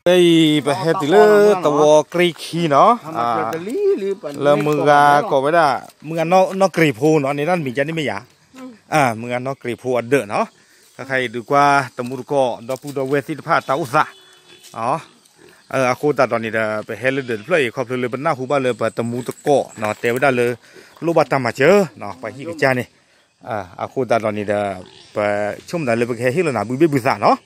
ဖဲအံၤ ပဟဲတုၤလၢသဝီကြ့ခံနီၤ, လၢမုၢ်ဂၤကိးဝဲဒၣ် မုၢ်ဂၤနီၢ်ကြ့ဖိနီၤ, န့ၣ်ဒၣ်တမံၤကန့ၣ်မ့ၢ်ယၤ, မုၢ်ဂၤနီၢ်ကြ့ဖိအဒၢးနီၤ, ခဲခါအံၤဒုးကွၢ်တမူတကိး ဒီပုၢ်ဒီဝဲၢ်သ့ၣ်တဖၣ်တၢ်အိၣ်သး အဃိသတးဒီးန့ၣ်ဒီး ပဟဲလၢဒၢးတဖျၢၣ်အံၤ ခီဖျိလၢပနၢ်ဟူဘၣ်လၢပတမူတကိးနီၤ တဲဝဲဒၣ်လၢ လိၣ်ဘၣ်တၢ်မၤစၢၤနီၤ ပှၤဟံၣ်ကစၢ်န့ၣ်, အဃိသတးဒီးန့ၣ်ဒီး ပဆိကမိၣ်သးလၢပကဟဲဟ့ၣ်လီၤနၤ ဘုဘ့ၣ်ဘုသးနီၤ,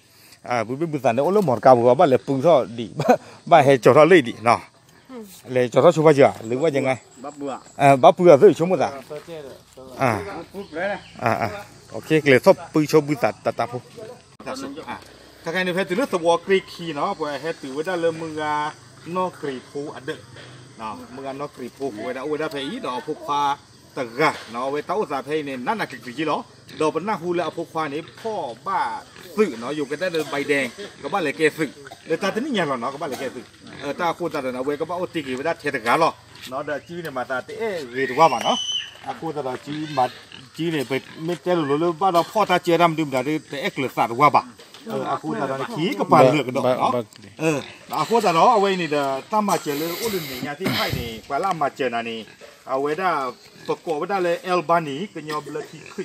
ဘုဘ့ၣ်ဘုသးန့ၣ် အိၣ်လၢမီတကါပူၤ ဘၣ်လဲၤပုထီၣ်ဒံး, ဘၣ်ဟဲကၠီၤထီၣ်လၢအံၤဒံးနီၤ, လဲၤကၠီၤထီၣ်ဆိပာ်စၢၤ လၢဝဲယဲၢ်, ဘၣ်ပုၢ်အသုဆိကမိၣ်သး ကလဲၤထီၣ်ပုဆိဘုသးတၢ်တၢ်ဖိ, ခဲခါန့ၣ် ဖဲတုၤလၢသဝီကြ့ခံနီၤ ပှၤဟဲတုၤဝဲဒၣ်လၢမုၢ်ဂၤနီၢ်ကြ့ဖိအဒၢး, မုၢ်ဂၤနီၢ်ကြ့ဖိဝဲဒၣ်အိၣ်ဝဲဒၣ်ဖဲအံၤ ဒီးအဖိခွါတဂၤနီၤ အဝဲတၢ်အိၣ်သးဖဲအံၤန့ၣ် နးနးကျံၤကျံၤက့လီၤ, ဒီးပနၢ်ဟူလၢအဖိခွါန့ၣ် ဖီၣ်ဘၣ်သုးနီၤ ယိၤကတဲဒီး Biden ကဘၣ်လဲၤကဲသုး လၢတၢ်တနံၣ်ညါလီၤနီၤ ကဘၣ်လဲၤကဲသုး, တၢ်အဃိသတးဒီးန့ၣ် အဝဲကဘၣ်အိၣ်တ့ၢ်က့ၤဝဲဒၣ်ထဲတဂၤလီၤ, ဒီးစုန့ၣ် မၤသးတအဲၣ်ဂ့ၤတဝါဘၣ်နီၤ, အဃိသတးဒီးစု စုန့ၣ် ပမ့ၢ်တဲလိၤလိၤလၢဘၣ်ဒီးဖီၣ်တၢ်စၢတၢ်မနုၤမတၤဒီး တအဲၣ်ကျၢၤသးတဝါဘၣ်, အဃိသတးဒီးန့ၣ် ခံကပၤလၢာ်ကဒီးနီၤ, အဃိသတးဒီး အဝဲအံၤန့ၣ်ဒီး တၢ်မၤစၢၤလၢအိၣ်လၢမဲာ်ညါသ့ၣ်တဖၣ်အံၤန့ၣ် ပှၤလၢအမၤစၢၤနၤန့ၣ် အဝဲဒၣ် ပကိးဝဲဒၣ်လၢ Albany ကညီဘျၢထံခရံာ်ဖိ လၢကီၢ်အီ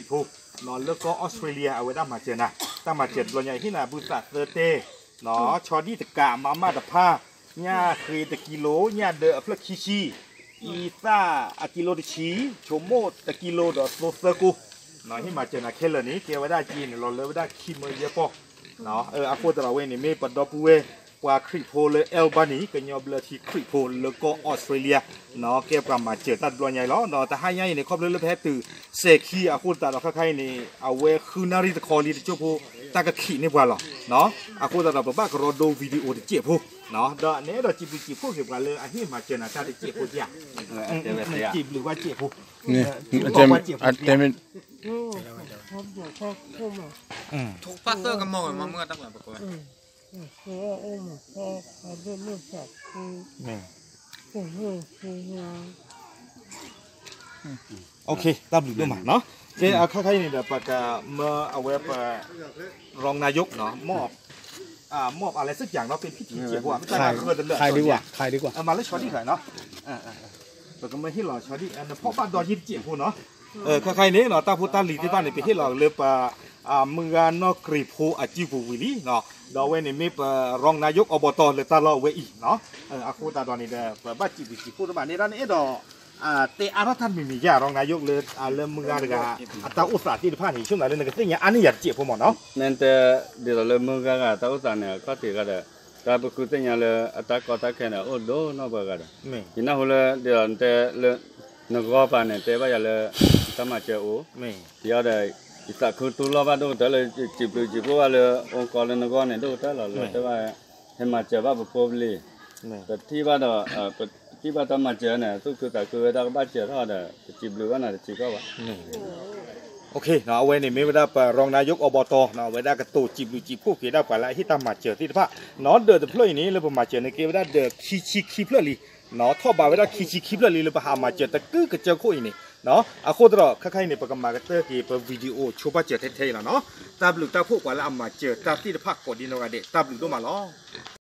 စထြ့လယါ အဝဲဒၣ်မၤစၢၤနၤ, တၢ်မၤစၢၤတဘျီညါအံၤ ဟ့ၣ်နၤဘုသးသၢတဲ ဆီဒံၣ်တကး မးမးတဖၣ်, ညၣ်ဃ့တကံလိ, ညၣ်ဒၢအဖျၢၣ်ခံဆံ, အံသၣ်အကံလိတဆံ, ဆိမိၣ်တကံလိဒီးသိသၢကိ, ဟ့ၣ်မၤစၢၤနၤခဲလၢာ်န့ၣ် ကဲဝဲဒၣ်က့န့ၣ် လီၤလၢဝဲဒၣ်ခံမၢယဲၢ်ပီၢ်, အဃိသတးဒီးဝဲန့ၣ် မ့ၢ်ပဒီပုၢ်ဝဲၢ်ပှၤခရံာ်ဖိလၢ Albany ကညီဘျၢထံခရံာ်ဖိလၢကီၢ်အီစထြ့လယါ ကဲပှၤမၤစၢၤတၢ်တဘျီညါအံၤလီၤ. ဒီးတဟါညါအံၤန့ၣ် ခီဖျိလၢပဟဲတုၤစဲၤခံအဃိသတးဒီး ခဲခါအံၤန့ၣ် အဝဲဃုနၣ်ရံၣ်တခီလံတကၠိၢ်ဖိ တၢ်ကခံးန့ၢ်ပှၤလီၤ. အဃိသတးဒီး ပဘၣ်ကရီဒိ video တစဲးဖိ, ဒီးနအဲၣ်ဒိးစံးဘျုးစံးဖှိၣ်က့ၤပှၤလၢအဟ့ၣ်မၤစၢၤနၤတၢ်တစဲးဖိဧါ, စံးဘျုးဘၣ်စဲးဖိ, တၢ်ဘျုးဒိၣ်မးနီၤ. ကဲ အခါခါအံၤန့ၣ်ဒီး ပကမၢအဝဲပ รองนายกနီၤ မီၢ် မီၢ် อะไรสักอย่างเนาะ เป็นพิธีเจียบพวก ขายดีกว่า ขายดีกว่า မၤလၢဆီဒံၣ်ခါနီၤ ပကမၢဟ့ၣ်လီၤဆီဒံၣ် နဖီၣ်ဘၣ်ဒီးယံၤတစဲးဖိနီၤ. ခဲခါအံၤန့ၣ်နီၤ တၢ်ဖိတၢ်လံၤသ့ၣ်တဖၣ်န့ၣ် ပဟ့ၣ်လီၤလၢပ မုၢ်ဂၤနီၢ်ကြ့ၢ်ဖိအစုပူၤဝံၤလံနီၤ. ဒီးအဝဲန့ၣ်မ့ၢ်ပ รองนายก อบต လၢတၢ်လီၢ်အဝဲအံၤနီၤ. အဃိသတးဒီးန့ၣ်ဒီး ပဘၣ်စံးဘျုးစံးဖှိၣ်တဘၣ်န့ၣ် ဒ်န့ၣ်အဲၣ်ဒိး တဲအါထီၣ်တၢ်တမံၤမံၤယါ รองนายก လၢ လၢမုၢ်ဂၤတဂၤ အတၢ်အိၣ်သးသ့ၣ်တဖၣ်န့ၣ် ဆိကမိၣ်လၢနကသ့ၣ်ညါအါန့ၢ်ယၤတစဲးဖိမးနီၤ. နတဲ ဒ်သိးလၢမုၢ်ဂၤဂၤတၢ်အိၣ်သးန့ၣ် အခီၣ်ထံးဂၤဒီး တၢ်ပဃုသ့ၣ်ညါလၢအတၢ်ကီတၢ်ခဲန့ၣ် အိၣ်ဒိၣ်နီၢ်ပှၤဂၤဒီး ယနၢ်ဟူလၢ ဒ်သိးနတဲလၢ နဂီၢ်ပၤန့ၣ် တဲဘၣ်ယၤလၢ တၢ်မၤစၢၤအိၣ် ယၤဒီး ယသးခုတူၢ်လိာ်ဘၣ်ဒိၣ်ကတၢၢ်လၢ စံးဘျုးစံးဖှိၣ်ဘၣ်လၢ အိၣ်ကီလၢနဂီၢ်န့ၣ် ဒိၣ်ကတၢၢ်လီၤ လၢတဲဘၣ် ဟဲမၤစၢၤဘၣ်ပဖိပလံၤ ပထံၣ်ဘၣ်ဒီး ပထံၣ်ဘၣ်တၢ်မၤစၢၤန့ၣ် သူၣ်ခုသးခုဝဲဒၣ်ကဘၣ်စၢၤထီၣ်ဒီး ပစံးဘျုးဘၣ်နၤတစဲးကီးဘၣ်. အဝဲန့ၣ်မ့ၢ်ဝဲဒၣ်ပ รองนายก อบต နီၤ အဝဲဒၣ်ကတိၤစံးဘျုးစံးဖှိၣ်က့ၤဒၣ်ပှၤလၢအဟ့ၣ်တၢ်မၤစၢၤသ့ၣ်တဖၣ်နီၤ. ဒၢးတဖျၢၣ်အံၤန့ၣ် လၢပမၤစၢၤန့ၣ် ကဲဝဲဒၣ်ဒၢးခံဆံခံဖျၢၣ်လံ ထီၣ်ဘးဝဲဒၣ်ခံဆံခံဖျၢၣ်လံ လၢပဟးမၤစၢၤတကုကစၢၢ်ခိၣ်အံၤန့ၣ်နီၤ. အဃိသတးဒီး ခဲခါအံၤန့ၣ် ပကမၤကတၢၢ်က့ၤ ပ video ဆိပာ်စၢၤထဲထဲအံၤလီၤနီၤ. တၢ်ဘျုးတၢ်ဖှိၣ်ပှၤလၢအမၤစၢၤတၢ်သ့ၣ်တဖၣ်ကိးဒ်နီၢ်ဂၤဒဲး တၢ်ဘျုးဒိၣ်မးလီၤ.